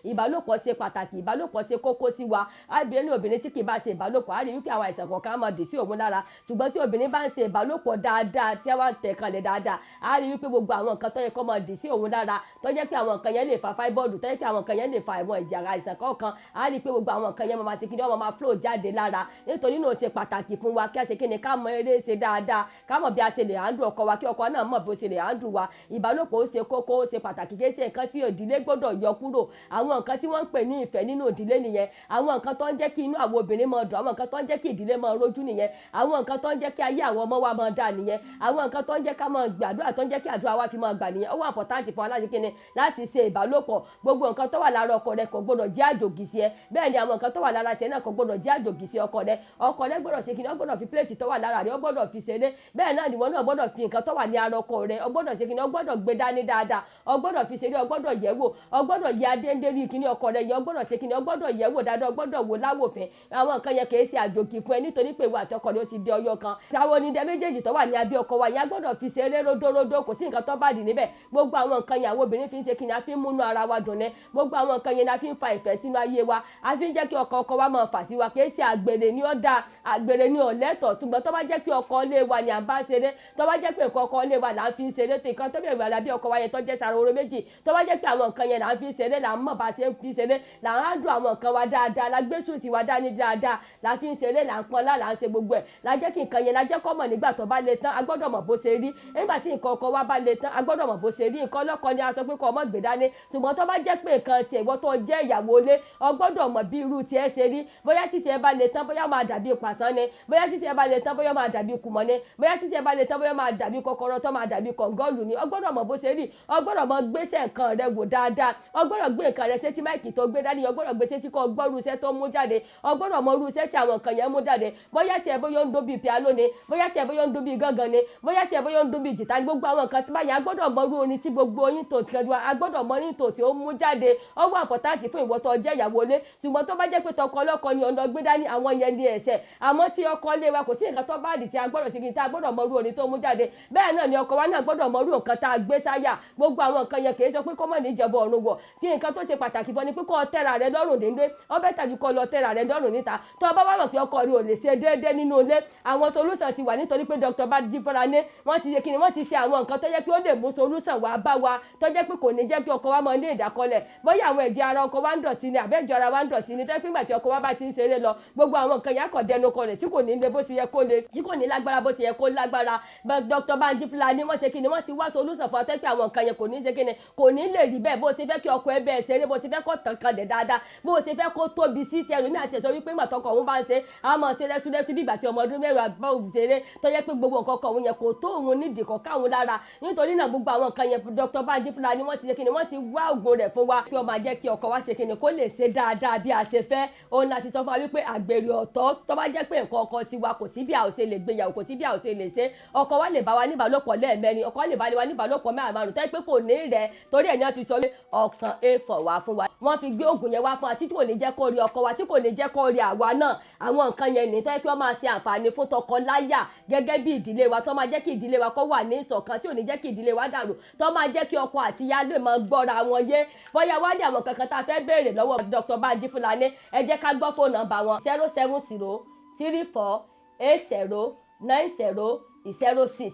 Ìbálòpọ̀ ṣe pàtàkì, ìbálòpọ̀ ṣe kókó sí wa. Ábìrin obìnrin tí kì í bá ṣe ìbálòpọ̀, á rí wípé àwọn àìsàn kọ̀ọ̀kan á máa dì sí òun lára. Ṣùgbọ́n tí obìnrin bá ń ṣe ìbálòpọ̀ dáadáa, tí wọ́n tẹ̀ kanlẹ̀ dáadáa, á rí wípé gbogbo àwọn nǹkan tó yẹ kó máa dì sí òun lára, tó jẹ́ pé àwọn nǹkan yẹn lè fa fibroid, tó jẹ́ pé àwọn nǹkan yẹn lè fa àwọn ìjàrá àìsàn kọ̀ọ̀kan, á rí pé gbogbo àwọn nǹkan yẹn máa ṣe kí ni, wọ́n máa flow jáde lára. Nítorí náà, ó ṣe pàtàkì fún wa kí a ṣe kí ni, ká mọ eré ṣe dáadáa, ká mọ̀ bí a ṣe lè handle ọkọ wa, kí ọkọ náà mọ̀ bí ó ṣe lè handle wa. Ìbálòpọ̀ ó ṣe kókó, ó ṣe pàtàkì. Kì í ṣe nǹkan tí ìdílé gbọ́dọ̀ yọ kúrò. Àwọn nǹkan tí wọ́n ń pè ní ìfẹ́ nínú ìdílé nìyẹn. Àwọn nǹkan tó ń jẹ́ kí inú àwọn obìnrin máa dùn, àwọn nǹkan tó ń jẹ́ kí ìdílé máa rójú nìyẹn. Àwọn nǹkan tó ń jẹ́ kí ayé àwọn ọmọ wa máa dáa nìyẹn. Àwọn nǹkan tó ń jẹ́ ká máa gbàdúrà, tó ń jẹ́ kí àdúrà wa fi máa gbà nìyẹn. Ó wà important fún wa láti kíni, láti ṣe ìbálòpọ̀. Gbogbo nǹkan tó wà lára ọkọ rẹ kò gbọ́dọ̀ jẹ́ àjòjì sí ẹ. Bẹ́ẹ̀ ni àwọn nǹkan tó wà lára tiẹ̀ náà kò gbọ́dọ̀ jẹ́ àjòjì sí ọkọ rẹ. Ọkọ rẹ gbọ́dọ̀ ṣe kíni, ó gbọ́dọ̀ fi plate tó wà lára rẹ, ó gbọ́dọ̀ fi ṣeré. Bẹ́ẹ̀ náà nìwọ náà gbọ́dọ̀ fi nǹkan tó wà ní ara ọkọ rẹ, ó gbọ́dọ̀ ṣe kíni, ó gbọ́dọ̀ gbé dání dáadáa, ó gbọ́dọ̀ fi ṣeré, ó gbọ́dọ̀ yẹ̀ wò, ó gbọ́dọ̀ yẹ adéńdérí kíní ọkọ rẹ yẹn, ó gbọ́dọ̀ ṣe kíni, ó gbọ́dọ̀ yẹ̀ wò dáadáa, ó gbọ́dọ̀ wò láwòfẹ́. Àwọn nǹkan yẹn kìí ṣe àjòjì fún ẹ, nítorí pé ìwọ àti ọkọ rẹ ó ti di ọyọ kan. Táwọn onídẹ méjèèjì tó wà ní abẹ́ ọkọ wa yẹn, á gbọ́dọ̀ fi ṣeré ródóródó. Kò sí nǹkan tó bá dì níbẹ̀. Gbogbo àwọn nǹkan yẹn, àwọn obìnrin fi ń ṣe kíni, a fi ń múnú ara wa dùn ní. Gbogbo àwọn nǹkan yẹn la fi ń fa ìfẹ́ sínú ayé wa, a fi ń jẹ́ kí ọkọ ọkọ wa máa fà sí wa. Kì í ṣe àgbèrè ní ọ̀dà, àgbèrè ní ọ̀lẹ́tọ̀. Ṣùgbọ́n tó bá jẹ́ pé ọkọ ilé wa ni à ń bá ṣeré, tó bá jẹ́ pé nǹkan ọkọ ilé wa là ń fi ń ṣeré, tó nǹkan tó bẹ̀rẹ̀ wà lábẹ́ ọkọ wa yẹn tó jẹ́ sara oró méjì, tó bá jẹ́ pé àwọn nǹkan yẹn là ń fi ń ṣeré, là ń mọ̀ bá ṣe ń fi ṣeré, là ń handle àwọn nǹkan wa dáadáa, la gbé sùn tiwa dání dáadáa, la fi ń ṣeré, là ń pọnlá, là ń ṣe gbogbo ẹ̀, la jẹ́ kí nǹkan yẹn, la jẹ́ kó mọ̀ nígbà tó bá le tán, a gbọ́dọ̀ mọ̀ bó ṣe rí. Nígbà tí nǹkan ọkọ wa bá le tán, a gbọ́dọ̀ mọ̀ bó ṣe rí. Nǹkan ọlọ́kọ ni a sọ pé kó ọmọ gbé dání. Ṣùgbọ́n tó bá jẹ́ pé nǹkan tiẹ̀, ìwọ tó jẹ́ ìyàwó ilé, o gbọ́dọ̀ mọ̀ bí irú tiẹ̀ ṣe rí. Bóyá títí ẹ bá le tán, bóyá máa dàbí pàṣán ni, bóyá títí ẹ bá le tán, bóyá máa dàbí kùmọ̀ ni, bóyá títí ẹ bá le tán, bóyá máa dàbí kọ́kọ́rọ́ tó máa dàbí kọ̀ǹgọ́ọ̀lù ni, o gbọ́dọ̀ mọ̀ bó ṣe rí. O gbọ́dọ̀ mọ̀ gbéṣẹ́ nǹkan rẹ wò dáadáa. O gbọ́dọ̀ gbé nǹkan rẹ sétí mic tó gbé dání, o gbọ́dọ̀ gbé sétí kó gbọ́ irú iṣẹ́ tó mú jáde. O gbọ́dọ̀ mọ irú iṣẹ́ tí àwọn nǹkan yẹn mú jáde. Bóyá tiẹ̀ bóyá ó ń dún bíi piano ni, bóyá tiẹ̀ bóyá ó ń dún bíi gángan ni, bóyá tiẹ̀ bóyá ó ń dún bíi jìtá ni, gbogbo àwọn nǹkan tí báyìí, a gbọ́dọ̀ mọ irú orin tí gbogbo oyin tó kẹjú, a gbọ́dọ̀ mọ orin tó tí ó mú jáde. Ó wà important fún ìwọ tó jẹ́ ìyàwó ilé. Ṣùgbọ́n tó bá jẹ́ pé tọkọ ọlọ́kọ ni ọ̀nà gbé dání, àwọn yẹn ní ẹ̀ṣẹ̀. Àmọ́ tí ọkọ ilé wa, kò sí nǹkan tó bá dì tí a gbọ́dọ̀ sí kí tí a gbọ́dọ̀ mọ irú orin tó mú jáde. Bẹ́ẹ̀ náà ni ọkọ wa náà gbọ́dọ̀ mọ irú nǹkan tá a gbé sáyà. Gbogbo àwọn nǹkan yẹn kì í sọ pé kọ́mọ̀ ní ìjẹ̀bọ̀ ọ̀run wọ̀. Tí nǹkan tó ṣe pàtàkì fún ni pé kó o tẹ́ra rẹ lọ́rùn déndé, ó bẹ́ẹ̀ tàbí kó o lọ tẹ́ra rẹ lọ́rùn níta. Tó o bá wà mọ̀ pé ọkọ rẹ ò lè ṣe déédéé nínú ilé, àwọn solution ti wà, nítorí pé Dr. Banji Fúnra wọ́n ti ṣe kí ni, wọ́n ti ṣe àwọn nǹkan tó jẹ́ pé ó lè mú solution wá bá wa, tó jẹ́ pé kò ní jẹ́ kí ọkọ wa máa ní ìdákọ́lẹ̀. Bóyá àwọn ẹ̀jẹ̀ ara ọkọ wa ń dọ̀tí ni, àbẹ́jọ ara wa ń dọ̀tí ni, tó jẹ́ pé nígbà tí ọkọ wa bá ti ń ṣeré lọ, gbogbo àwọn nǹkan yẹn á kàn dẹnu kọlẹ̀, tí kò ní le bó ṣe yẹ kó le, tí kò ní lágbára bó ṣe yẹ kó lágbára. Dr. Banji Fúlàní, wọ́n ṣe kí ni, wọ́n ti wá solution fún ọ tó pé àwọn nǹkan yẹn kò ní ṣe kí ni, kò ní lè rí bẹ́ẹ̀. Bó ṣe fẹ́ kí ọkọ ẹ bẹ́ẹ̀ ṣeré, bó ṣe fẹ́ kó tàn kan dẹ̀ dáadáa, bó ṣe fẹ́ kó tóbi sí tẹnu ní àti ẹ̀sọ́ wípé ìgbà tọkọ òun bá ń ṣe, a máa ṣe rẹ́súrẹ́sú bí ìgbà tí ọmọ ọdún 10 bá òun ṣeré, tó yẹ pé gbogbo nǹkan kan òun yẹn kò tó òun nídìí kan káwọn lára. Nítorí náà, gbogbo àwọn nǹkan yẹn, Dr. Banji Fúlàní, wọ́n ti ṣe kí ni, wọ́n ti wá ògùn rẹ̀ fún wa pé ó máa jẹ́ kí ọkọ wa ṣe kí ni, kó lè ṣe dáadáa bí a ṣe fẹ́. Òun láti sọ fún wa wípé àgbèrè ọ̀tọ̀. Tó bá jẹ́ pé nǹkan ọkọ tiwa, kò sí bí a ò ṣe lè gbéyàwó, kò sí bí a ò ṣe lè ṣe. Ọkọ wa lè bá wa níbàlòpọ̀ lẹ́ẹ̀mẹrin, ọkọ wa lè bá wa níbàlòpọ̀ mẹ́rin, márùn, tó yẹ pé kò ní rẹ̀. Torí ẹ̀ ní wọ́n fi sọ pé ọ̀sán a4 wá fún wa. Wọ́n fi gbé oògùn yẹn wá fún wa tí kò ní jẹ́ kó rí ọkọ wa, tí kò ní jẹ́ kó rí àwa náà. Àwọn nǹkan yẹn ní tó yẹ pé wọ́n máa ṣe àǹfààní fún tọkọ láyà gẹ́gẹ́ bí ìdílé wa, tó máa jẹ́ kí ìdílé wa kó wà ní ìṣọ̀kan, tí ò ní jẹ́ kí ìdílé wa dàrú, tó máa jẹ́ kí ọkọ àti ìyá lè máa gbọ́ra wọn yé. Bóyá wá ní àwọn kankan tá a fẹ́ béèrè lọ́wọ́ Dr. Banji Fúlàní, ẹ jẹ́ ká gbọ́ fóònù nọ́mbà wọn: 07034809006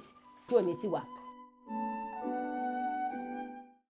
tí ò ní tiwa.